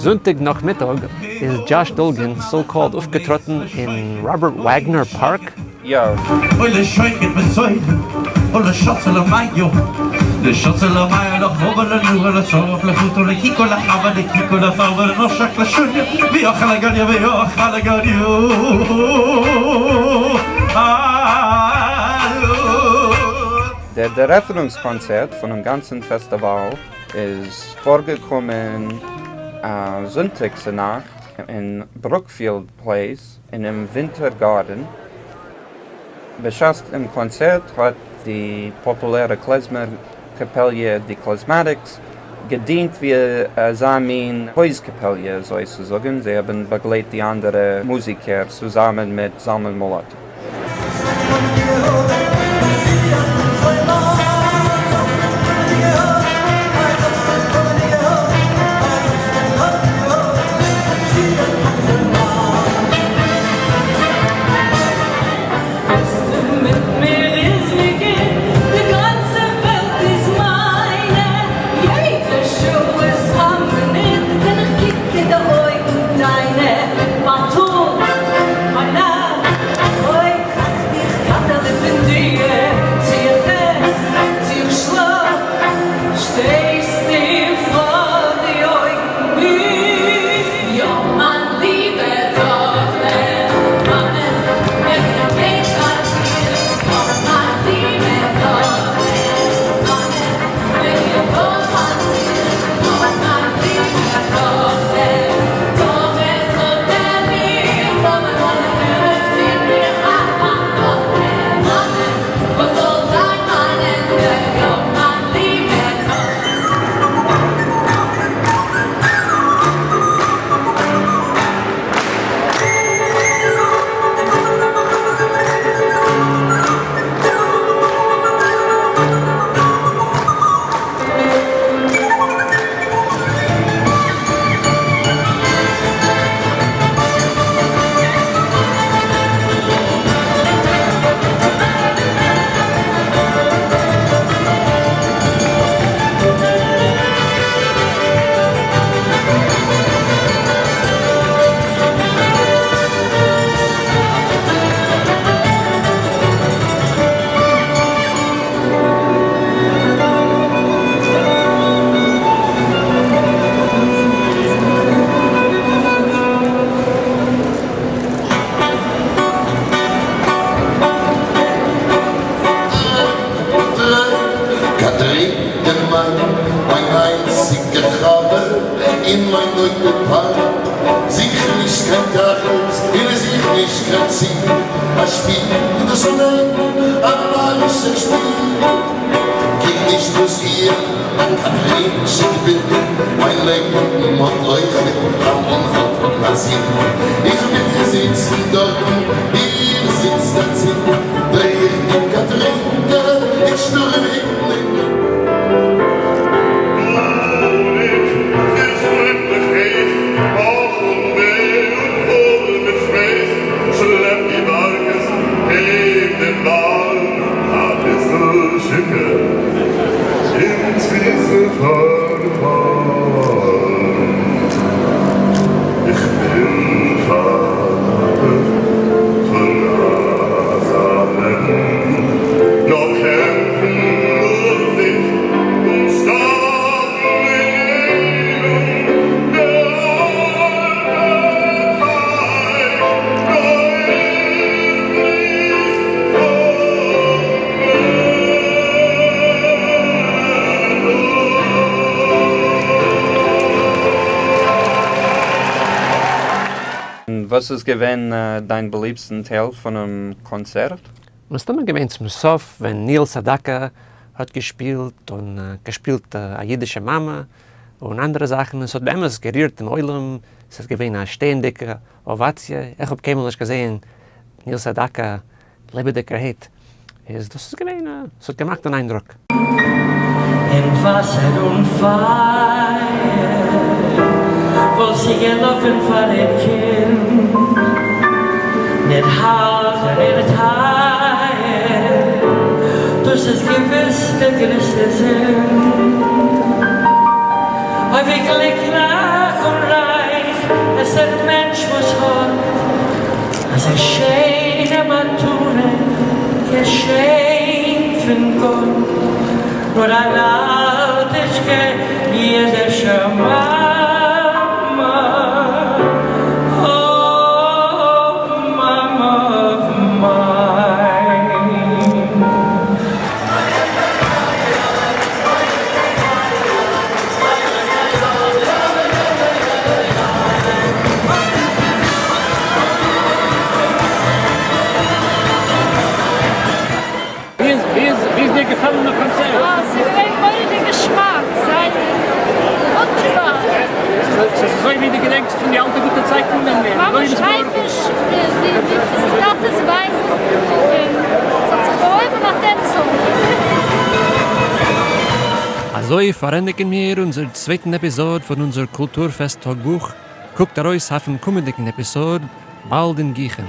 זונטאג נאכמיטאג איז דזשאש דולגין סאו קאלד אויפגעטראטן אין ראבערט וואגנער פארק. יא. אוי לשוחד וסוחד, אוי לשסה למאיו, לשסה למאיו לחובה לנורא לשרוף לחוטו לחיקו לחווה לחיקו לפרווה לנושק לשוניה ויאכל הגניה ויאכל הגניו דער דערעפענונגס קאנצערט פונעם גאנצן פעסטיוואל איז פארגעקומען זונטאג צונאכט אין ברוקפיעלד פלעיס אינעם ווינטער גארדען. בשעת דעם קאנצערט האט די פאפולערע קלעזמער קאפעליע די קלעזמאטיקס געדינט ווי אזא מין הויז קאפעליע אזוי צו זאגן, זיי האבן באגלייט די אנדערע מוזיקער צוזאמען מיט זלמן מולאטי. וואס איז געווען דיין באליבסטן טייל פונעם קאנצערט? מסתמא געווען צום סוף ווען ניל סאדאקא האט געשפילט און געשפילט א אידישע מאמע און אנדערע זאכן, עס האט באמת גערירט דעם עולם, עס איז געווען א שטענדיגע אוואציע, איך האב קיינמאל נישט געזעהן ניל סאדאקא לעבעדיגערהייט, איז דאס איז געווען א, עס האט געמאכט אן איינדרוק. אין וואסער און פייער וואלט זי געלאפען פאר איר קינד, ניט האלטען איר טייער, דאס איז געוויס די גרעסטע זינד. אוי ווי גליקליך און ריין. איז א שיינע מתנה, געשענק פון גאט, נאר אן אלטיטשקע אידישע מאמע, oh mama of mine. ווי איז ווי איז דיר געפעלן די קאנצערט? אה, ס'איז געווען מורא'דיג געשמאק, זייער וואונדערבאר. ס'איז אזוי ווי דו געדענקסט פון די אלטע גוטע צייטן ווען ממש היימיש, די טאטעס וויינען און ס'האט זיך געהויבן א טענצל. אזוי פארענדיגן מיר אונזער צווייטן עפיזאד פון אונזער קולטור-פעסט טאגבוך, קוקט ארויס אויפן קומענדיגן עפיזאד באלד אין גיכן.